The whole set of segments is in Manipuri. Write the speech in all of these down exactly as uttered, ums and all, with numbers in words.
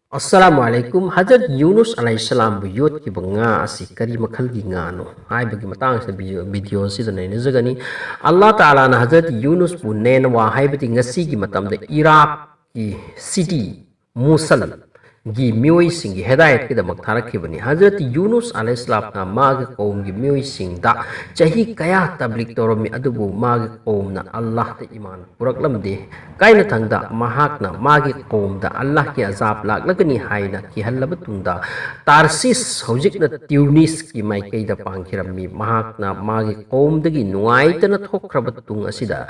ꯑꯁꯂꯥꯃꯨ ꯑꯂꯥꯏꯀꯨꯝ꯫ ꯍꯖꯔꯠ ꯌꯨꯅꯨꯁ ꯑꯂꯥꯏꯍꯤꯁꯁꯂꯥꯝꯕꯨ ꯌꯣꯠꯈꯤꯕ ꯉꯥ ꯑꯁꯤ ꯀꯔꯤ ꯃꯈꯜꯒꯤ ꯉꯥꯅꯣ ꯍꯥꯏꯕꯒꯤ ꯃꯇꯥꯡꯁꯤꯗ video, video ꯑꯁꯤꯗ ꯅꯩꯅꯖꯒꯅꯤ꯫ ꯑꯜꯂꯥꯍ ꯇꯥꯂꯥꯅ ꯍꯖꯔꯠ ꯌꯨꯅꯨꯁꯄꯨ ꯅꯦꯅꯋꯥ ꯍꯥꯏꯕꯗꯤ ꯉꯁꯤꯒꯤ ꯃꯇꯝꯗ ꯏꯔꯥꯛꯀꯤ city ꯃꯨꯁꯜꯒꯤ ꯃꯤꯑꯣꯏꯁꯤꯡꯒꯤ ꯍꯤꯗꯥꯌꯠꯀꯤꯗꯃꯛ ꯊꯥꯔꯛꯈꯤꯕꯅꯤ꯫ ꯍꯖꯔꯠ ꯌꯨꯅꯨꯁ ꯑꯂꯥꯏꯍꯤꯁꯁꯂꯥꯝꯅ ꯃꯥꯒꯤ ꯀꯧꯝꯒꯤ ꯃꯤꯑꯣꯏꯁꯤꯡꯗ ꯆꯍꯤ ꯀꯌꯥ ꯇꯕ꯭ꯂꯤꯒ ꯇꯧꯔꯝꯃꯤ, ꯑꯗꯨꯕꯨ ꯃꯥꯒꯤ ꯀꯧꯝꯅ ꯑꯜꯂꯥꯍꯇ ꯏꯃꯥꯟ ꯄꯨꯔꯛꯂꯝꯗꯦ꯫ ꯀꯥꯏꯅꯊꯪꯗ ꯃꯍꯥꯛꯅ ꯃꯥꯒꯤ ꯀꯧꯝꯗ ꯑꯜꯂꯥꯍꯀꯤ ꯑꯖꯥꯕ ꯂꯥꯛꯂꯒꯅꯤ ꯍꯥꯏꯅ ꯀꯤꯍꯜꯂꯕ ꯇꯨꯡꯗ, ꯇꯥꯔꯁꯤꯁ, ꯍꯧꯖꯤꯛꯅ ꯇ꯭ꯌꯨꯅꯤꯁꯀꯤ ꯃꯥꯏꯀꯩꯗ ꯄꯥꯡꯈꯤꯔꯝꯃꯤ꯫ ꯃꯍꯥꯛꯅ ꯃꯥꯒꯤ ꯀꯧꯝꯗꯒꯤ ꯅꯨꯡꯉꯥꯏꯇꯅ ꯊꯣꯛꯈ꯭ꯔꯕ ꯇꯨꯡ ꯑꯁꯤꯗ,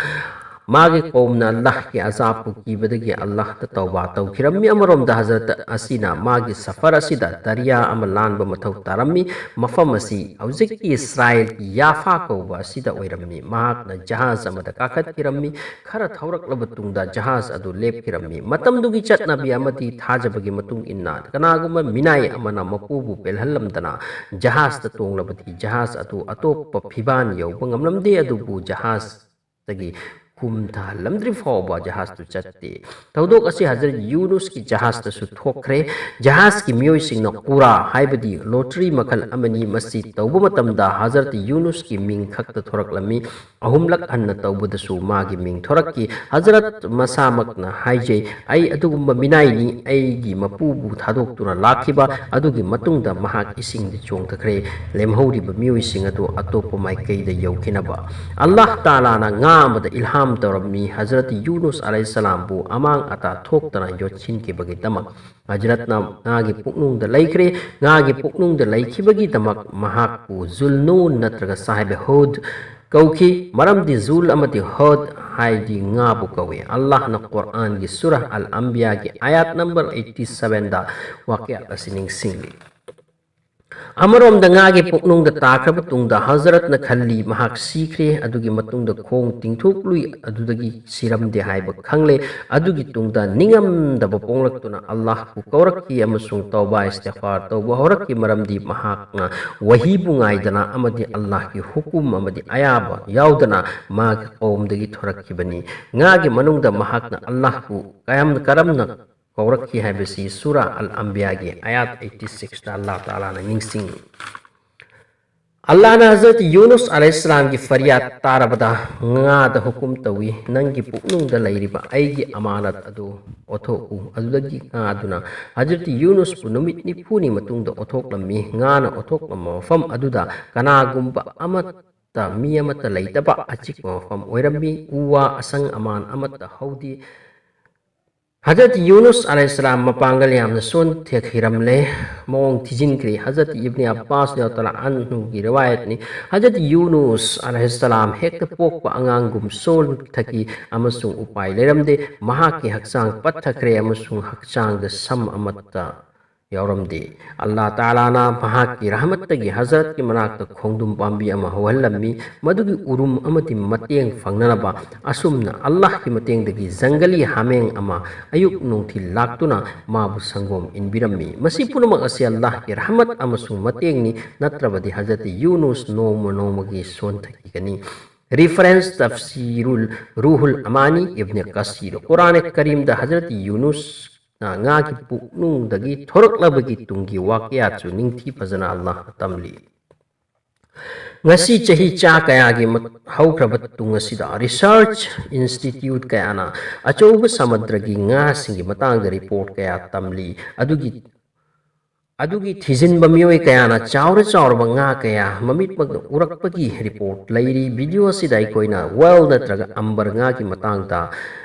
ꯃꯥꯒꯤ ꯀꯧꯝꯅ ꯑꯜꯂꯥꯍꯀꯤ ꯑꯖꯥꯕꯄꯨ ꯀꯤꯕꯗꯒꯤ ꯑꯜꯂꯥꯍꯇ ꯇꯧꯕꯥ ꯇꯧꯈꯤꯔꯝꯃꯤ꯫ ꯑꯃꯔꯣꯝꯗ ꯍꯖꯔꯠ ꯑꯁꯤꯅ ꯃꯥꯒꯤ ꯁꯐꯔ ꯑꯁꯤꯗ ꯗꯔꯤꯌꯥ ꯑꯃ ꯂꯥꯟꯕ ꯃꯊꯧ ꯇꯥꯔꯝꯃꯤ꯫ ꯃꯐꯝ ꯑꯁꯤ ꯍꯧꯖꯤꯛꯀꯤ ꯏꯁꯔꯥꯏꯜꯒꯤ ꯌꯥꯐꯥ ꯀꯧꯕ ꯑꯁꯤꯗ ꯑꯣꯏꯔꯝꯃꯤ꯫ ꯃꯍꯥꯛꯅ ꯖꯍꯥꯖ ꯑꯃꯗ ꯀꯥꯈꯠꯈꯤꯔꯝꯃꯤ꯫ ꯈꯔ ꯊꯧꯔꯛꯂꯕ ꯇꯨꯡꯗ ꯖꯍꯥꯖ ꯑꯗꯨ ꯂꯦꯞꯈꯤꯔꯝꯃꯤ꯫ ꯃꯇꯝꯗꯨꯒꯤ ꯆꯠꯅꯕꯤ ꯑꯃꯗꯤ ꯊꯥꯖꯕꯒꯤ ꯃꯇꯨꯡ ꯏꯟꯅ, ꯀꯅꯥꯒꯨꯝꯕ ꯃꯤꯅꯥꯏ ꯑꯃꯅ ꯃꯄꯨꯕꯨ ꯄꯦꯜꯍꯜꯂꯝꯗꯅ ꯖꯍꯥꯖꯇ ꯇꯣꯡꯂꯕꯗꯤ, ꯖꯍꯥꯖ ꯑꯗꯨ ꯑꯇꯣꯞꯄ ꯐꯤꯕꯥꯟ ꯌꯧꯕ ꯉꯝꯂꯝꯗꯦ꯫ ꯑꯗꯨꯕꯨ ꯖꯍꯥꯖ ꯇꯒꯤ ꯈꯨꯝ ꯊꯥꯍꯜꯂꯝꯗ꯭ꯔꯤ ꯐꯥꯎꯕ ꯖꯍꯥꯖꯇꯨ ꯆꯠꯇꯦ꯫ ꯊꯧꯗꯣꯛ ꯑꯁꯤ ꯍꯖꯔꯠ ꯌꯨꯅꯨꯁꯀꯤ ꯖꯍꯥꯖꯇꯁꯨ ꯊꯣꯛꯈ꯭ꯔꯦ꯫ ꯖꯍꯥꯖꯀꯤ ꯃꯤꯑꯣꯏꯁꯤꯡꯅ ꯀꯨꯔꯥ ꯍꯥꯏꯕꯗꯤ lottery ꯃꯈꯜ ꯑꯃꯅꯤ꯫ ꯃꯁꯤ ꯇꯧꯕ ꯃꯇꯝꯗ ꯍꯖꯔꯠ ꯌꯨꯅꯨꯁꯀꯤ ꯃꯤꯡ ꯈꯛꯇ ꯊꯣꯔꯛꯂꯝꯃꯤ꯫ ꯑꯍꯨꯝꯂꯛ ꯍꯟꯅ ꯇꯧꯕꯗꯁꯨ ꯃꯥꯒꯤ ꯃꯤꯡ ꯊꯣꯔꯛꯈꯤ꯫ ꯍꯖꯔꯠ ꯃꯁꯥꯃꯛꯅ ꯍꯥꯏꯖꯩ, "ꯑꯩ ꯑꯗꯨꯒꯨꯝꯕ ꯃꯤꯅꯥꯏꯅꯤ, ꯑꯩꯒꯤ ꯃꯄꯨꯕꯨ ꯊꯥꯗꯣꯛꯇꯨꯅ ꯂꯥꯛꯈꯤꯕ ꯑꯗꯨꯒꯤ ꯃꯇꯨꯡꯗ ꯃꯍꯥꯛ ꯏꯁꯤꯡꯗ ꯆꯣꯡꯊꯈ꯭ꯔꯦ꯫ ꯂꯦꯝꯍꯧꯔꯤꯕ ꯃꯤꯑꯣꯏꯁꯤꯡ ꯑꯗꯨ ꯑꯇꯣꯞꯄ ꯃꯥꯏꯀꯩꯗ ꯌꯧꯈꯤꯅꯕ ꯑꯜꯂꯥꯍ ꯇꯥꯂꯥꯅ ꯉꯥ ꯑꯃꯗ ꯏꯜꯍꯥꯝ ꯇꯧꯔꯝꯃꯤ꯫ ꯍꯖꯔꯠ ꯌꯨꯅꯨꯁ ꯑꯂꯥꯏꯍꯤꯁꯁꯂꯥꯝꯕꯨ ꯑꯃꯥꯡ ꯑꯇꯥ ꯊꯣꯛꯇꯅ ꯌꯣꯠꯁꯤꯟꯈꯤꯕꯒꯤꯗꯃꯛ ꯍꯖꯔꯠꯅ ꯉꯥꯒꯤ ꯄꯨꯛꯅꯨꯡꯗ ꯂꯩꯈ꯭ꯔꯦ꯫ ꯉꯥꯒꯤ ꯄꯨꯛꯅꯨꯡꯗ ꯂꯩꯈꯤꯕꯒꯤꯗꯃꯛ ꯃꯍꯥꯛꯄꯨ ꯖꯨꯜꯅꯨꯟ ꯅꯠꯇ꯭ꯔꯒ ꯁꯥꯍꯤꯕ ꯍꯨꯗ ꯀꯧꯈꯤ, ꯃꯔꯝꯗꯤ ꯖꯨꯜ ꯑꯃꯗꯤ ꯍꯨꯗ ꯍꯥꯏꯗꯤ ꯉꯥꯕꯨ ꯀꯧꯏ꯫ ꯑꯜꯂꯥꯍꯅ ꯀꯨꯔꯥꯟꯒꯤ ꯁꯨꯔꯥ ꯑꯜ ꯑꯝꯕꯤꯌꯥꯒꯤ ꯑꯥꯌꯥꯠ ꯅꯝꯕꯔ eighty sevenꯗ ꯋꯥꯀꯌꯥꯠ ꯑꯁꯤ ꯅꯤꯡꯁꯤꯡꯂꯤ꯫ ꯑꯃꯔꯣꯝꯗ ꯉꯥꯒꯤ ꯄꯨꯛꯅꯨꯡꯗ ꯇꯥꯈ꯭ꯔꯕ ꯇꯨꯡꯗ ꯍꯖꯔꯠꯅ ꯈꯜꯂꯤ, ꯃꯍꯥꯛ ꯁꯤꯈ꯭ꯔꯦ꯫ ꯑꯗꯨꯒꯤ ꯃꯇꯨꯡꯗ ꯈꯣꯡ ꯇꯤꯡꯊꯣꯛꯂꯨꯏ, ꯑꯗꯨꯗꯒꯤ ꯁꯤꯔꯝꯗꯦ ꯍꯥꯏꯕ ꯈꯪꯂꯦ꯫ ꯑꯗꯨꯒꯤ ꯇꯨꯡꯗ ꯅꯤꯡꯉꯝꯗꯕ ꯄꯣꯡꯂꯛꯇꯨꯅ ꯑꯜꯂꯥꯍꯄꯨ ꯀꯧꯔꯛꯈꯤ ꯑꯃꯁꯨꯡ ꯇꯧꯕꯥ ꯏꯁꯇꯤꯒꯐꯥꯔ ꯇꯧꯕ ꯍꯧꯔꯛꯈꯤ, ꯃꯔꯝꯗꯤ ꯃꯍꯥꯛꯅ ꯋꯥꯍꯤꯕꯨ ꯉꯥꯏꯗꯅ ꯑꯃꯗꯤ ꯑꯜꯂꯥꯍꯀꯤ ꯍꯨꯀꯨꯝ ꯑꯃꯗꯤ ꯑꯌꯥꯕ ꯌꯥꯎꯗꯅ ꯃꯥꯒꯤ ꯀꯧꯝꯗꯒꯤ ꯊꯣꯔꯛꯈꯤꯕꯅꯤ꯫ ꯉꯥꯒꯤ ꯃꯅꯨꯡꯗ ꯃꯍꯥꯛꯅ ꯑꯜꯂꯥꯍꯄꯨ ꯀꯌꯥꯝ ꯀꯔꯝꯅ ꯄꯧꯔꯛꯈꯤ ꯍꯥꯏꯕꯁꯤ ꯁꯨꯔꯥ ꯑꯜ ꯑꯝꯕꯤꯌꯥꯒꯤ ꯑꯌꯥꯠ ꯑꯩꯠꯇꯤ ꯁꯤꯛꯁꯇ ꯑꯜꯂꯥꯍ ꯇꯥꯂꯥꯅ ꯅꯤꯡꯁꯤꯡꯉꯤ꯫ ꯑꯜꯂꯥꯍꯅ ꯍꯖꯔꯠ ꯌꯨꯅꯨꯁ ꯑꯂꯩꯍꯤꯁꯁꯂꯥꯝꯒꯤ ꯐꯔꯤꯌꯥꯗ ꯇꯥꯔꯕꯗ ꯉꯥꯗ ꯍꯨꯀꯨꯝ ꯇꯧꯏ, "ꯅꯪꯒꯤ ꯄꯨꯛꯅꯨꯡꯗ ꯂꯩꯔꯤꯕ ꯑꯩꯒꯤ ꯑꯃꯥꯅꯠ ꯑꯗꯨ ꯑꯣꯊꯣꯛꯎ"꯫ ꯑꯗꯨꯗꯒꯤ ꯉꯥꯗꯨꯅ ꯍꯖꯔꯠ ꯌꯨꯅꯨꯁꯄꯨ ꯅꯨꯃꯤꯠ ꯅꯤꯐꯨꯅꯤ ꯃꯇꯨꯡꯗ ꯑꯣꯊꯣꯛꯂꯝꯃꯤ꯫ ꯉꯥꯅ ꯑꯣꯊꯣꯛꯂꯝꯕ ꯃꯐꯝ ꯑꯗꯨꯗ ꯀꯅꯥꯒꯨꯝꯕ ꯑꯃꯠꯇ, ꯃꯤ ꯑꯃꯠꯇ ꯂꯩꯇꯕ ꯑꯆꯤꯛꯄ ꯃꯐꯝ ꯑꯣꯏꯔꯝꯃꯤ꯫ ꯎ ꯋꯥ ꯑꯁꯪ ꯑꯃꯥꯟ ꯑꯃꯠꯇ ꯍꯧꯗꯦ꯫ ꯍꯖꯔꯠ ꯌꯨꯅꯨꯁ ꯑꯂꯩꯍꯤꯁꯁꯂꯥꯝ ꯃꯄꯥꯡꯒꯜ ꯌꯥꯝꯅ ꯁꯣꯟꯊꯈꯤꯔꯝꯂꯦ, ꯃꯑꯣꯡ ꯊꯤꯖꯤꯟꯈ꯭ꯔꯦ꯫ ꯍꯖꯔꯠ ꯏꯕꯅꯤ ꯑꯕꯥꯁ ꯔꯗꯤꯌꯜꯂꯥꯍꯨ ꯑꯟꯍꯨꯒꯤ ꯔꯤꯋꯥꯌꯠꯅꯤ꯫ ꯍꯖꯔꯠ ꯌꯨꯅꯨꯁ ꯑꯂꯩꯍꯤꯁꯁꯂꯥꯝ ꯍꯦꯛꯇ ꯄꯣꯛꯄ ꯑꯉꯥꯡꯒꯨꯝ ꯁꯣꯟꯊꯈꯤ ꯑꯃꯁꯨꯡ ꯎꯄꯥꯏ ꯂꯩꯔꯝꯗꯦ꯫ ꯃꯍꯥꯛꯀꯤ ꯍꯛꯆꯥꯡ ꯄꯠꯊꯈ꯭ꯔꯦ ꯑꯃꯁꯨꯡ ꯍꯛꯆꯥꯡꯗ ꯁꯝ ꯑꯃꯠꯇ ꯌꯥꯎꯔꯝꯗꯦ꯫ ꯑꯜꯂꯥꯍ ꯇꯥꯂꯥꯅ ꯃꯍꯥꯛꯀꯤ ꯔꯍꯃꯠꯇꯒꯤ ꯍꯖꯔꯠꯀꯤ ꯃꯅꯥꯛꯇ ꯈꯣꯡꯗ꯭ꯔꯨꯝ ꯄꯥꯝꯕꯤ ꯑꯃ ꯍꯧꯍꯜꯂꯝꯃꯤ꯫ ꯃꯗꯨꯒꯤ ꯎꯔꯨꯝ ꯑꯃꯗꯤ ꯃꯇꯦꯡ ꯐꯪꯅꯅꯕ ꯑꯁꯨꯝꯅ ꯑꯜꯂꯥꯍꯀꯤ ꯃꯇꯦꯡꯗꯒꯤ ꯖꯪꯒꯂꯤ ꯍꯥꯃꯦꯡ ꯑꯃ ꯑꯌꯨꯛ ꯅꯨꯡꯊꯤꯜ ꯂꯥꯛꯇꯨꯅ ꯃꯥꯕꯨ ꯁꯪꯒꯣꯝ ꯏꯟꯕꯤꯔꯝꯃꯤ꯫ ꯃꯁꯤ ꯄꯨꯝꯅꯃꯛ ꯑꯁꯤ ꯑꯜꯂꯥꯍꯀꯤ ꯔꯍꯃꯠ ꯑꯃꯁꯨꯡ ꯃꯇꯦꯡꯅꯤ, ꯅꯠꯇ꯭ꯔꯕꯗꯤ ꯍꯖꯔꯠ ꯌꯨꯅꯨꯁ ꯅꯣꯡꯃ ꯅꯣꯡꯃꯒꯤ ꯁꯣꯟꯊꯈꯤꯒꯅꯤ꯫ ꯔꯤꯐꯔꯦꯟꯁ: ꯇꯐꯁꯤꯔꯨꯜ ꯔꯨꯍꯨꯜ ꯑꯃꯥꯅꯤ, ꯏꯕꯅꯦ ꯀꯁꯤꯔ꯫ ꯀꯨꯔꯥꯟ ꯀꯔꯤꯝꯗ ꯍꯖꯔꯠ ꯌꯨꯅꯨꯁ ꯉꯥꯒꯤ ꯄꯨꯛꯅꯨꯡꯗꯒꯤ ꯊꯣꯔꯛꯂꯕꯒꯤ ꯇꯨꯡꯒꯤ ꯋꯥꯀꯌꯥꯠꯁꯨ ꯅꯤꯡꯊꯤ ꯐꯖꯅ ꯑꯜꯂꯥꯍꯅ ꯇꯝꯂꯤ꯫ ꯉꯁꯤ ꯆꯍꯤ ꯆꯥ ꯀꯌꯥꯒꯤ ꯃ-, ꯍꯧꯈ꯭ꯔꯕ ꯇꯨꯡ ꯑꯁꯤꯗ ꯔꯤꯁꯔꯆ ꯏꯟꯁꯇꯤꯇ꯭ꯌꯨꯠ ꯀꯌꯥꯅ ꯑꯆꯧꯕ ꯁꯃꯨꯗ꯭ꯔꯒꯤ ꯉꯥꯁꯤꯡꯒꯤ ꯃꯇꯥꯡꯗ ꯔꯤꯄꯣꯔꯠ ꯀꯌꯥ ꯇꯝꯂꯤ꯫ ꯑꯗꯨꯒꯤ, ꯑꯗꯨꯒꯤ ꯊꯤꯖꯤꯟꯕ ꯃꯤꯑꯣꯏ ꯀꯌꯥꯅ ꯆꯥꯎꯔ ꯆꯥꯎꯔꯕ ꯉꯥ ꯀꯌꯥ ꯃꯃꯤꯠꯃꯛꯅ ꯎꯔꯛꯄꯒꯤ ꯔꯤꯄꯣꯔꯠ ꯂꯩꯔꯤ꯫ ꯚꯤꯗꯤꯑꯣ ꯑꯁꯤꯗ ꯑꯩꯈꯣꯏꯅ ꯋꯦꯜ ꯅꯠꯇ꯭ꯔꯒ ꯑꯝꯕꯔ ꯉꯥꯒꯤ ꯃꯇꯥꯡꯗ,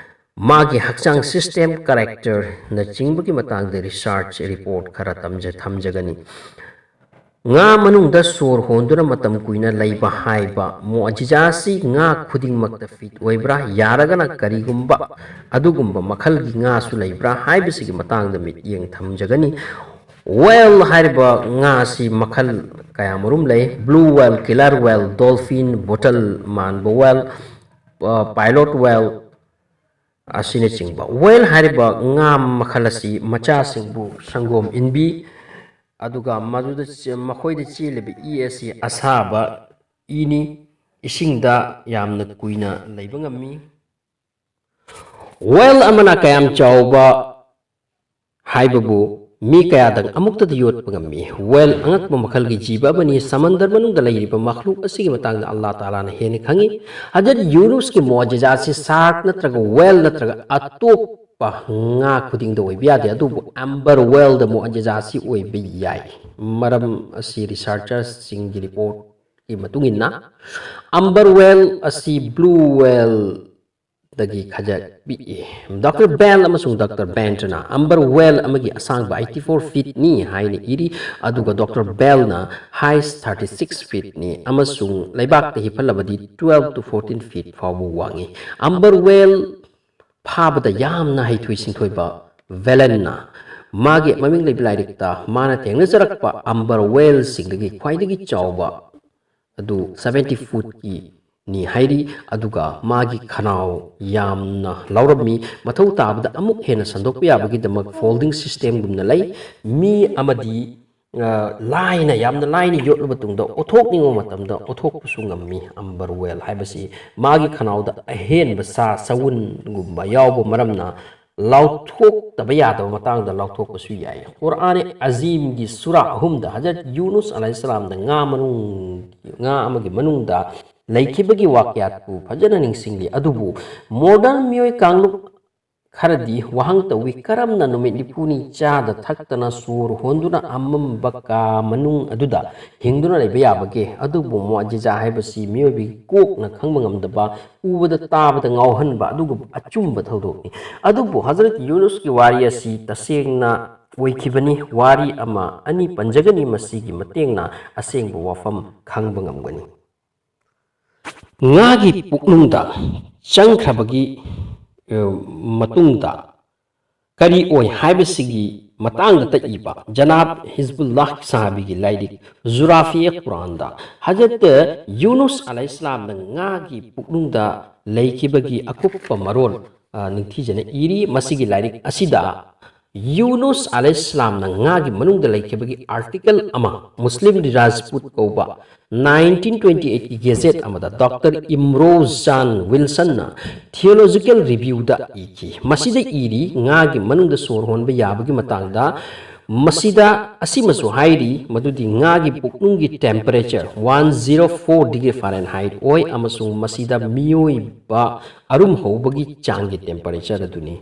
ꯃꯥꯒꯤ ꯍꯛꯆꯥꯡ ꯁꯤꯁꯇꯦꯝ, ꯀꯦꯔꯦꯛꯇꯔꯅꯆꯤꯡꯕꯒꯤ ꯃꯇꯥꯡꯗ ꯔꯤꯁꯔꯆ ꯔꯤꯄꯣꯔꯠ ꯈꯔ ꯇꯝꯖ-, ꯊꯝꯖꯒꯅꯤ꯫ ꯉꯥ ꯃꯅꯨꯡꯗ ꯁꯣꯔ ꯍꯣꯟꯗꯨꯅ ꯃꯇꯝ ꯀꯨꯏꯅ ꯂꯩꯕ ꯍꯥꯏꯕ ꯃꯨꯑꯖꯤꯖꯥ ꯑꯁꯤ ꯉꯥ ꯈꯨꯗꯤꯡꯃꯛꯇ ꯐꯤꯠ ꯑꯣꯏꯕ꯭ꯔꯥ? ꯌꯥꯔꯒꯅ ꯀꯔꯤꯒꯨꯝꯕ ꯑꯗꯨꯒꯨꯝꯕ ꯃꯈꯜꯒꯤ ꯉꯥꯁꯨ ꯂꯩꯕ꯭ꯔꯥ ꯍꯥꯏꯕꯁꯤꯒꯤ ꯃꯇꯥꯡꯗ ꯃꯤꯠꯌꯦꯡ ꯊꯝꯖꯒꯅꯤ꯫ ꯋꯦꯜ ꯍꯥꯏꯔꯤꯕ ꯉꯥ ꯑꯁꯤ ꯃꯈꯜ ꯀꯌꯥꯃꯔꯨꯝ ꯂꯩ꯫ Blue whale, killer whale, dolphin, bottle ꯃꯥꯟꯕ ꯋꯦꯜ, ꯑ, ꯄꯥꯏꯂꯣꯠ ꯋꯦꯜ ꯑꯁꯤꯅꯆꯤꯡꯕ꯫ ꯋꯦꯜ ꯍꯥꯏꯔꯤꯕ ꯉꯥ ꯃꯈꯜ ꯑꯁꯤ ꯃꯆꯥꯁꯤꯡꯕꯨ ꯁꯪꯒꯣꯝ ꯏꯟꯕꯤ, ꯑꯗꯨꯒ ꯃꯗꯨꯗ ꯆꯦ-, ꯃꯈꯣꯏꯗ ꯆꯦꯜꯂꯤꯕ ꯏ ꯑꯁꯤ ꯑꯁꯥꯕ ꯏꯅꯤ, ꯏꯁꯤꯡꯗ ꯌꯥꯝꯅ ꯀꯨꯏꯅ ꯂꯩꯕ ꯉꯝꯃꯤ꯫ ꯋꯦꯜ ꯑꯃꯅ ꯀꯌꯥꯝ ꯆꯥꯎꯕ ꯍꯥꯏꯕꯕꯨ ꯃꯤ ꯀꯌꯥꯗꯪ ꯑꯃꯨꯛꯇꯗ ꯌꯣꯠꯄ ꯉꯝꯃꯤ꯫ Whale ꯑꯉꯛꯄ ꯃꯈꯜꯒꯤ ꯖꯤꯕ ꯑꯃꯅꯤ꯫ ꯁꯃꯟꯗꯔ ꯃꯅꯨꯡꯗ ꯂꯩꯔꯤꯕ ꯃꯈꯂꯨꯛ ꯑꯁꯤꯒꯤ ꯃꯇꯥꯡꯗ ꯑꯜꯂꯥ ꯇꯥꯂꯥꯅ ꯍꯦꯟꯅ ꯈꯪꯏ꯫ ꯍꯖꯔꯠ ꯌꯨꯅꯨꯁꯀꯤ ꯃꯣꯖꯤꯖꯥ ꯑꯁꯤ shark ꯅꯠꯇ꯭ꯔꯒ whale ꯅꯠꯇ꯭ꯔꯒ ꯑꯇꯣꯞꯄ ꯉꯥ ꯈꯨꯗꯤꯡꯗ ꯑꯣꯏꯕ ꯌꯥꯗꯦ, ꯑꯗꯨꯕꯨ amber whaleꯗ ꯃꯣꯖꯤꯖꯥ ꯑꯁꯤ ꯑꯣꯏꯕ ꯌꯥꯏ꯫ ꯃꯔꯝ ꯑꯁꯤ researchersꯁꯤꯡꯒꯤ reportꯀꯤ ꯃꯇꯨꯡ ꯏꯟꯅ, amber whale ꯑꯁꯤ blue whaleꯗꯒꯤ ꯈꯖꯤꯛ ꯄꯤꯛꯏ꯫ Doctor Bell ꯑꯃꯁꯨꯡ Doctor Bentꯅ amber whale ꯑꯃꯒꯤ ꯑꯁꯥꯡꯕ eighty four feetꯅꯤ ꯍꯥꯏꯅ ꯏꯔꯤ, ꯑꯗꯨꯒ Doctor Bellꯅ height thirty six feetꯅꯤ ꯑꯃꯁꯨꯡ ꯂꯩꯕꯥꯛꯇ ꯍꯤꯞꯍꯜꯂꯕꯗꯤ twelve to fourteen feet ꯐꯥꯎꯕ ꯋꯥꯡꯏ꯫ Amber whale ꯐꯥꯕꯗ ꯌꯥꯝꯅ ꯍꯩꯊꯣꯏ ꯁꯤꯡꯊꯣꯏꯕ Valentꯅ ꯃꯥꯒꯤ ꯃꯃꯤꯡ ꯂꯩꯕ ꯂꯥꯏꯔꯤꯛꯇ ꯃꯥꯅ ꯊꯦꯡꯅꯖꯔꯛꯄ amber whaleꯁꯤꯡꯗꯒꯤ ꯈ꯭ꯋꯥꯏꯗꯒꯤ ꯆꯥꯎꯕ ꯑꯗꯨ seventy footꯀꯤꯅꯤ ꯍꯥꯏꯔꯤ, ꯑꯗꯨꯒ ꯃꯥꯒꯤ ꯈꯅꯥꯎ ꯌꯥꯝꯅ ꯂꯥꯎꯔꯝꯃꯤ꯫ ꯃꯊꯧ ꯇꯥꯕꯗ ꯑꯃꯨꯛ ꯍꯦꯟꯅ ꯁꯟꯗꯣꯛꯄ ꯌꯥꯕꯒꯤꯗꯃꯛ folding systemꯒꯨꯝꯅ ꯂꯩ꯫ ꯃꯤ ꯑꯃꯗꯤ, ꯑ, ꯂꯥꯏꯅ, ꯌꯥꯝꯅ ꯂꯥꯏꯅ ꯌꯣꯠꯂꯕ ꯇꯨꯡꯗ ꯑꯣꯊꯣꯛꯅꯤꯡꯕ ꯃꯇꯝꯗ ꯑꯣꯊꯣꯛꯄꯁꯨ ꯉꯝꯃꯤ꯫ Amber whale ꯍꯥꯏꯕꯁꯤ ꯃꯥꯒꯤ ꯈꯅꯥꯎꯗ ꯑꯍꯦꯟꯕ ꯁꯥ ꯁꯎꯟꯒꯨꯝꯕ ꯌꯥꯎꯕ ꯃꯔꯝꯅ ꯂꯥꯎꯊꯣꯛꯇꯕ ꯌꯥꯗꯕ ꯃꯇꯥꯡꯗ ꯂꯥꯎꯊꯣꯛꯄꯁꯨ ꯌꯥꯏ꯫ ꯀꯨꯔꯥꯟ ꯑꯖꯤꯝꯒꯤ ꯁꯨꯔꯥ ꯑꯍꯨꯝꯗ ꯍꯖꯔꯠ ꯌꯨꯅꯨꯁ ꯑꯂꯥꯏꯍꯤꯁꯁꯂꯥꯝꯗ ꯉꯥ ꯃꯅꯨꯡ, ꯉꯥ ꯑꯃꯒꯤ ꯃꯅꯨꯡꯗ ꯂꯩꯈꯤꯕꯒꯤ ꯋꯥꯀꯌꯥꯠꯄꯨ ꯐꯖꯅ ꯅꯤꯡꯁꯤꯡꯂꯤ꯫ ꯑꯗꯨꯕꯨ modern ꯃꯤꯑꯣꯏ ꯀꯥꯡꯂꯨꯞ ꯈꯔꯗꯤ ꯋꯥꯍꯪ ꯇꯧꯏ, ꯀꯔꯝꯅ ꯅꯨꯃꯤꯠ ꯅꯤꯐꯨꯅꯤ ꯆꯥꯗ ꯊꯛꯇꯅ ꯁꯣꯔ ꯍꯣꯟꯗꯨꯅ ꯑꯃꯝꯕ ꯀꯥ ꯃꯅꯨꯡ ꯑꯗꯨꯗ ꯍꯤꯡꯗꯨꯅ ꯂꯩꯕ ꯌꯥꯕꯒꯦ? ꯑꯗꯨꯕꯨ ꯃꯨꯑꯖꯤꯖꯥ ꯍꯥꯏꯕꯁꯤ ꯃꯤꯑꯣꯏꯕꯒꯤ ꯀꯣꯛꯅ ꯈꯪꯕ ꯉꯝꯗꯕ, ꯎꯕꯗ ꯇꯥꯕꯗ ꯉꯥꯎꯍꯟꯕ ꯑꯗꯨꯒꯨꯝꯕ ꯑꯆꯨꯝꯕ ꯊꯧꯗꯣꯛꯅꯤ꯫ ꯑꯗꯨꯕꯨ ꯍꯖꯔꯠ ꯌꯨꯅꯨꯁꯀꯤ ꯋꯥꯔꯤ ꯑꯁꯤ ꯇꯁꯦꯡꯅ ꯑꯣꯏꯈꯤꯕꯅꯤ꯫ ꯋꯥꯔꯤ ꯑꯃ ꯑꯅꯤ ꯄꯟꯖꯒꯅꯤ, ꯃꯁꯤꯒꯤ ꯃꯇꯦꯡꯅ ꯑꯁꯦꯡꯕ ꯋꯥꯐꯝ ꯈꯪꯕ ꯉꯝꯒꯅꯤ꯫ ꯉꯥꯒꯤ ꯄꯨꯛꯅꯨꯡꯗ ꯆꯪꯈ꯭ꯔꯕꯒꯤ, ꯑ, ꯃꯇꯨꯡꯗ ꯀꯔꯤ ꯑꯣꯏ ꯍꯥꯏꯕꯁꯤꯒꯤ ꯃꯇꯥꯡꯗ ꯇꯛꯏꯕ ꯖꯅꯥꯕ ꯍꯤꯖꯕꯨꯜꯂꯥꯍ ꯁꯥꯍꯥꯕꯤꯒꯤ ꯂꯥꯏꯔꯤꯛ ꯖꯨꯔꯥꯐꯤꯌꯦ ꯀꯨꯔꯥꯟꯗ ꯍꯖꯔꯠ ꯌꯨꯅꯨꯁ ꯑꯂꯥꯏꯍꯤꯁꯁꯂꯥꯝꯅ ꯉꯥꯒꯤ ꯄꯨꯛꯅꯨꯡꯗ ꯂꯩꯈꯤꯕꯒꯤ ꯑꯀꯨꯞꯄ ꯃꯔꯣꯜ, ꯑ, ꯅꯤꯡꯊꯤꯖꯅ ꯏꯔꯤ꯫ ꯃꯁꯤꯒꯤ ꯂꯥꯏꯔꯤꯛ ꯑꯁꯤꯗ ꯌꯨꯅꯨꯁ ꯑꯂꯩꯍꯤꯁꯂꯥꯝꯅ ꯉꯥꯒꯤ ꯃꯅꯨꯡꯗ ꯂꯩꯈꯤꯕꯒꯤ ꯑꯥꯔꯇꯤꯀꯜ ꯑꯃ ꯃꯨꯁꯂꯤꯝ ꯔꯥꯖꯄꯨꯠ ꯀꯧꯕ ꯅꯥꯏꯟꯇꯤꯟ ꯇ꯭ꯋꯦꯟꯇꯤ ꯑꯩꯠꯀꯤ ꯒꯦꯖꯦꯠ ꯑꯃꯗ ꯗꯣꯛꯇꯔ ꯏꯝꯔꯣ ꯖꯥꯟ ꯋꯤꯜꯁꯟꯅ ꯊꯤꯑꯣꯂꯣꯖꯤꯀꯦꯜ ꯔꯤꯚ꯭ꯌꯨꯗ ꯏꯈꯤ꯫ ꯃꯁꯤꯗ ꯏꯔꯤ, ꯉꯥꯒꯤ ꯃꯅꯨꯡꯗ ꯁꯣꯔ ꯍꯣꯟꯕ ꯌꯥꯕꯒꯤ ꯃꯇꯥꯡꯗ꯫ ꯃꯁꯤꯗ ꯑꯁꯤꯃꯁꯨ ꯍꯥꯏꯔꯤ ꯃꯗꯨꯗꯤ ꯉꯥꯒꯤ ꯄꯨꯛꯅꯨꯡꯒꯤ temperature one zero four degree Fahrenheit ꯑꯣꯏ ꯑꯃꯁꯨꯡ ꯃꯁꯤꯗ ꯃꯤꯑꯣꯏꯕ ꯑꯔꯨꯝ ꯍꯧꯕꯒꯤ ꯆꯥꯡꯒꯤ ꯇꯦꯝꯄꯔꯦꯆꯔ ꯑꯗꯨꯅꯤ꯫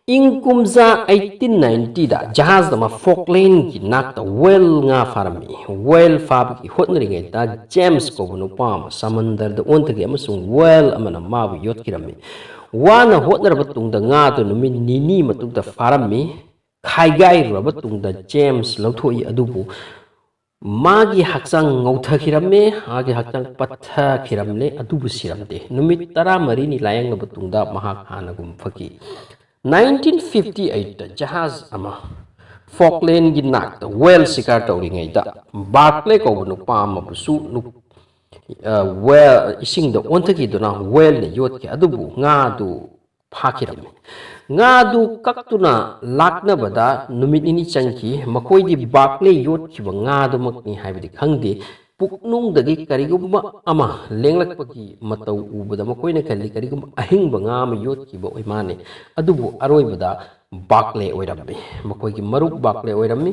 ꯏꯪ ꯀꯨꯝꯖꯥ ꯑꯩꯠꯇꯤꯟ ꯅꯥꯏꯟꯇꯤꯗ ꯖꯍꯥꯖ ꯑꯃ ꯐꯣꯛꯂꯦꯟꯒꯤ ꯅꯥꯛꯇ ꯋꯦꯜ ꯉꯥ ꯐꯥꯔꯝꯃꯤ꯫ ꯋꯦꯜ ꯐꯥꯕꯒꯤ ꯍꯣꯠꯅꯔꯤꯉꯩꯗ ꯖꯦꯝꯁ ꯀꯧꯕ ꯅꯨꯄꯥ ꯑꯃ ꯁꯃꯟꯗꯔꯗ ꯑꯣꯟꯊꯈꯤ ꯑꯃꯁꯨꯡ ꯋꯦꯜ ꯑꯃꯅ ꯃꯥꯕꯨ ꯌꯣꯠꯈꯤꯔꯝꯃꯤ꯫ ꯋꯥꯅ ꯍꯣꯠꯅꯔꯕ ꯇꯨꯡꯗ ꯉꯥꯗꯨ ꯅꯨꯃꯤꯠ ꯅꯤꯅꯤ ꯃꯇꯨꯡꯗ ꯐꯥꯔꯝꯃꯤ꯫ ꯈꯥꯏꯒꯥꯏꯔꯨꯔꯕ ꯇꯨꯡꯗ ꯖꯦꯝꯁ ꯂꯧꯊꯣꯛꯏ, ꯑꯗꯨꯕꯨ ꯃꯥꯒꯤ ꯍꯛꯆꯥꯡ ꯉꯧꯊꯈꯤꯔꯝꯃꯦ, ꯃꯥꯒꯤ ꯍꯛꯆꯥꯡ ꯄꯠꯊꯈꯤꯔꯝꯂꯦ, ꯑꯗꯨꯕꯨ ꯁꯤꯔꯝꯗꯦ꯫ ꯅꯨꯃꯤꯠ ꯇꯔꯥꯃꯔꯤꯅꯤ ꯂꯥꯌꯦꯡꯂꯕ ꯇꯨꯡꯗ ꯃꯍꯥꯛ ꯍꯥꯟꯅꯒꯨꯝ ꯐꯈꯤ꯫ ꯅꯥꯏꯟꯇꯤꯟ ꯐꯤꯐꯇꯤ ꯑꯩꯠꯇ ꯖꯍꯥꯖ ꯑꯃ ꯐꯣꯛꯂꯦꯟꯒꯤ ꯅꯥꯛꯇ ꯋꯦꯜ ꯁꯤꯀꯥꯔ ꯇꯧꯔꯤꯉꯩꯗ ꯕꯥꯔꯀ꯭ꯂꯦ ꯀꯧꯕ ꯅꯨꯄꯥ ꯑꯃꯕꯨꯁꯨ ꯅꯨ-, ꯑ, ꯋꯦꯜ, ꯏꯁꯤꯡꯗ ꯑꯣꯟꯊꯈꯤꯗꯨꯅ ꯋꯦꯜꯅ ꯌꯣꯠꯈꯤ, ꯑꯗꯨꯕꯨ ꯉꯥꯗꯨ ꯐꯥꯈꯤꯔꯝꯃꯤ꯫ ꯉꯥꯗꯨ ꯀꯛꯇꯨꯅ ꯂꯥꯛꯅꯕꯗ ꯅꯨꯃꯤꯠ ꯅꯤꯅꯤ ꯆꯪꯈꯤ꯫ ꯃꯈꯣꯏꯗꯤ ꯕꯥꯔꯀ꯭ꯂꯦ ꯌꯣꯠꯈꯤꯕ ꯉꯥꯗꯨꯃꯛꯅꯤ ꯍꯥꯏꯕꯗꯤ ꯈꯪꯗꯦ꯫ ꯄꯨꯛꯅꯨꯡꯗꯒꯤ ꯀꯔꯤꯒꯨꯝꯕ ꯑꯃ ꯂꯦꯡꯂꯛꯄꯒꯤ ꯃꯇꯧ ꯎꯕꯗ ꯃꯈꯣꯏꯅ ꯈꯜꯂꯤ ꯀꯔꯤꯒꯨꯝꯕ ꯑꯍꯤꯡꯕ ꯉꯥ ꯑꯃ ꯌꯣꯠꯈꯤꯕ ꯑꯣꯏ ꯃꯥꯜꯂꯦ꯫ ꯑꯗꯨꯕꯨ ꯑꯔꯣꯏꯕꯗ ꯕꯥꯔꯀ꯭ꯂꯦ ꯑꯣꯏꯔꯝꯃꯤ꯫ ꯃꯈꯣꯏꯒꯤ ꯃꯔꯨꯞ ꯕꯥꯔꯀ꯭ꯂꯦ ꯑꯣꯏꯔꯝꯃꯤ꯫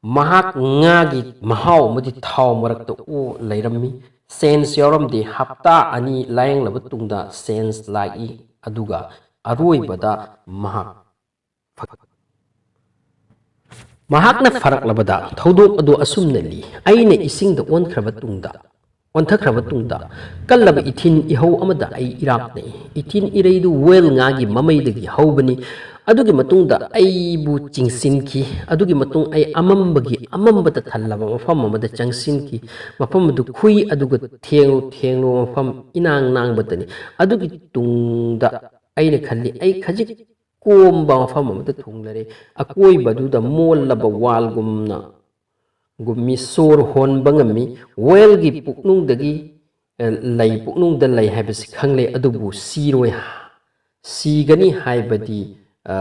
ꯃꯍꯥꯛ ꯉꯥꯒꯤ ꯃꯍꯥꯎ ꯑꯃꯗꯤ ꯊꯥꯎ ꯃꯔꯛꯇ ꯑꯣ ꯂꯩꯔꯝꯃꯤ꯫ ꯁꯦꯟꯁ ꯌꯥꯎꯔꯝꯗꯦ꯫ ꯍꯞꯇꯥ ꯑꯅꯤ ꯂꯥꯌꯦꯡꯂꯕ ꯇꯨꯡꯗ ꯁꯦꯟꯁ ꯂꯥꯛꯏ, ꯑꯗꯨꯒ ꯑꯔꯣꯏꯕꯗ ꯃꯍꯥꯛ ꯐ-, ꯃꯍꯥꯛꯅ ꯐꯔꯛꯂꯕꯗ ꯊꯧꯗꯣꯛ ꯑꯗꯨ ꯑꯁꯨꯝꯅ ꯂꯤ, "ꯑꯩꯅ ꯏꯁꯤꯡꯗ ꯑꯣꯟꯈ꯭ꯔꯕ ꯇꯨꯡꯗ, ꯑꯣꯟꯊꯈ꯭ꯔꯕ ꯇꯨꯡꯗ, ꯀꯜꯂꯕ ꯏꯊꯤꯟ ꯏꯍꯧ ꯑꯃꯗ ꯑꯩ ꯏꯔꯥꯛꯅꯩ꯫ ꯏꯊꯤꯟ ꯏꯔꯩꯗꯨ ꯋꯦꯜ ꯉꯥꯒꯤ ꯃꯃꯩꯗꯒꯤ ꯍꯧꯕꯅꯤ꯫ ꯑꯗꯨꯒꯤ ꯃꯇꯨꯡꯗ ꯑꯩꯕꯨ ꯆꯤꯡꯁꯤꯟꯈꯤ꯫ ꯑꯗꯨꯒꯤ ꯃꯇꯨꯡ ꯑꯩ ꯑꯃꯝꯕꯒꯤ ꯑꯃꯝꯕꯇ ꯊꯜꯂꯕ ꯃꯐꯝ ꯑꯃꯗ ꯆꯪꯁꯤꯟꯈꯤ꯫ ꯃꯐꯝ ꯑꯗꯨ ꯈꯨꯏ ꯑꯗꯨꯒ ꯊꯦꯡꯂꯨ ꯊꯦꯡꯂꯨ ꯃꯐꯝ ꯏꯅꯥꯡ ꯅꯥꯡꯕꯇꯅꯤ꯫ ꯑꯗꯨꯒꯤ ꯇꯨꯡꯗ ꯑꯩꯅ ꯈꯜꯂꯤ, ꯑꯩ ꯈꯖꯤꯛ ꯀꯣꯝꯕ ꯃꯐꯝ ꯑꯃꯗ ꯊꯨꯡꯂꯔꯦ꯫ ꯑꯀꯣꯏꯕꯗꯨꯗ ꯃꯣꯜꯂꯕ ꯋꯥꯜꯒꯨꯝꯅ ꯒꯨꯝꯃꯤ ꯁꯣꯔ ꯍꯣꯟꯕ ꯉꯝꯃꯤ꯫ ꯋꯦꯜꯒꯤ ꯄꯨꯛꯅꯨꯡꯗꯒꯤ, ꯑ, ꯂꯩ, ꯄꯨꯛꯅꯨꯡꯗ ꯂꯩ ꯍꯥꯏꯕꯁꯤ ꯈꯪꯂꯦ, ꯑꯗꯨꯕꯨ ꯁꯤꯔꯣꯏ, ꯁꯤꯒꯅꯤ ꯍꯥꯏꯕꯗꯤ, ꯑ,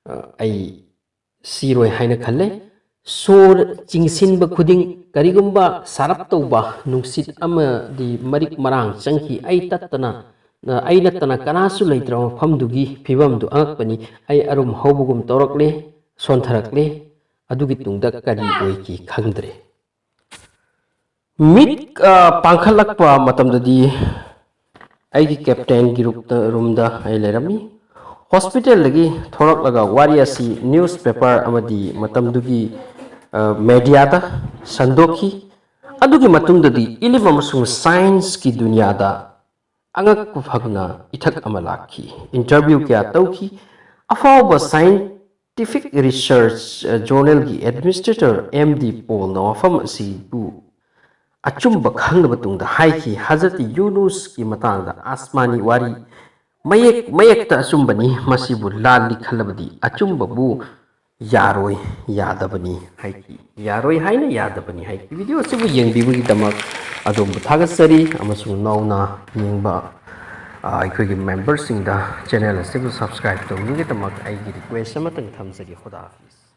ꯑ, ꯑꯩ ꯁꯤꯔꯣꯏ ꯍꯥꯏꯅ ꯈꯜꯂꯦ꯫ ꯁꯣꯔ ꯆꯤꯡꯁꯤꯟꯕ ꯈꯨꯗꯤꯡ ꯀꯔꯤꯒꯨꯝꯕ ꯁꯥꯔꯞ ꯇꯧꯕ ꯅꯨꯡꯁꯤꯠ ꯑꯃꯗꯤ ꯃꯔꯤꯛ ꯃꯔꯥꯡ ꯆꯪꯈꯤ꯫ ꯑꯩ ꯇꯠꯇꯅ, ꯑꯩ ꯅꯠꯇꯅ ꯀꯅꯥꯁꯨ ꯂꯩꯇ꯭ꯔꯕ ꯃꯐꯝꯗꯨꯒꯤ ꯐꯤꯕꯝꯗꯨ ꯑꯉꯛꯄꯅꯤ꯫ ꯑꯩ ꯑꯔꯨꯝ ꯍꯧꯕꯒꯨꯝ ꯇꯧꯔꯛꯂꯦ, ꯁꯣꯟꯊꯔꯛꯂꯦ꯫ ꯑꯗꯨꯒꯤ ꯇꯨꯡꯗ ꯀꯔꯤ ꯑꯣꯏꯈꯤ ꯈꯪꯗ꯭ꯔꯦ꯫ ꯃꯤꯠ, ꯑ, ꯄꯥꯡꯈꯠꯂꯛꯄ ꯃꯇꯝꯗꯗꯤ ꯑꯩꯒꯤ ꯀꯦꯞꯇꯦꯟꯒꯤ ꯔꯨꯞꯇ, ꯔꯨꯝꯗ ꯑꯩ ꯂꯩꯔꯝꯃꯤ꯫ ꯍꯣꯁꯄꯤꯇꯥꯜꯗꯒꯤ ꯊꯣꯔꯛꯂꯒ ꯋꯥꯔꯤ ꯑꯁꯤ ꯅ꯭ꯌꯨꯁꯄꯦꯄꯔ ꯑꯃꯗꯤ ꯃꯇꯝꯗꯨꯒꯤ, ꯑ, ꯃꯦꯗꯤꯌꯥꯗ ꯁꯟꯗꯣꯛꯈꯤ꯫ ꯑꯗꯨꯒꯤ ꯃꯇꯨꯡꯗꯗꯤ ꯏꯂꯤꯝ ꯑꯃꯁꯨꯡ ꯁꯥꯏꯟꯁꯀꯤ ꯗꯨꯅꯤꯌꯥꯗ ꯑꯉꯛꯄ ꯐꯪꯅ ꯏꯊꯛ ꯑꯃ ꯂꯥꯛꯈꯤ꯫ ꯏꯟꯇꯔꯚ꯭ꯌꯨ ꯀꯌꯥ ꯇꯧꯈꯤ꯫ ꯑꯐꯥꯎꯕ ꯁꯥꯏꯟꯇꯤꯐꯤꯛ ꯔꯤꯁꯔꯆ, ꯑ, ꯖꯔꯅꯦꯜꯒꯤ ꯑꯦꯗꯃꯤꯅꯤꯁꯇ꯭ꯔꯦꯇꯔ ꯑꯦꯝ ꯗꯤ ꯄꯣꯜꯅ ꯋꯥꯐꯝ ꯑꯁꯤꯕꯨ ꯑꯆꯨꯝꯕ ꯈꯪꯂꯕ ꯇꯨꯡꯗ ꯍꯥꯏꯈꯤ, ꯍꯖꯔꯠ ꯌꯨꯅꯨꯁꯀꯤ ꯃꯇꯥꯡꯗ ꯑꯁꯃꯥꯅꯤ ꯋꯥꯔꯤ ꯃꯌꯦꯛ ꯃꯌꯦꯛꯇ ꯑꯆꯨꯝꯕꯅꯤ, ꯃꯁꯤꯕꯨ ꯂꯥꯜꯂꯤ ꯈꯜꯂꯕꯗꯤ ꯑꯆꯨꯝꯕꯕꯨ ꯌꯥꯔꯣꯏ, ꯌꯥꯗꯕꯅꯤ ꯍꯥꯏꯈꯤ꯫ ꯌꯥꯔꯣꯏ ꯍꯥꯏꯅ ꯌꯥꯗꯕꯅꯤ ꯍꯥꯏꯈꯤ꯫ ꯚꯤꯗꯤꯑꯣ ꯑꯁꯤꯕꯨ ꯌꯦꯡꯕꯤꯕꯒꯤꯗꯃꯛ ꯑꯗꯣꯝꯕꯨ ꯊꯥꯒꯠꯆꯔꯤ, ꯑꯃꯁꯨꯡ ꯅꯧꯅ ꯌꯦꯡꯕ, ꯑ, ꯑꯩꯈꯣꯏꯒꯤ ꯃꯦꯝꯕꯔꯁꯤꯡꯗ ꯆꯦꯅꯦꯜ ꯑꯁꯤꯕꯨ ꯁꯕꯁꯀ꯭ꯔꯥꯏꯕ ꯇꯧꯕꯤꯕꯒꯤꯗꯃꯛ ꯑꯩꯒꯤ ꯔꯤꯀ꯭ꯋꯦꯁ ꯑꯃꯇꯪ ꯊꯝꯖꯒꯦ꯫ ꯈꯨꯗꯥ ꯍꯥꯐꯤꯖ꯫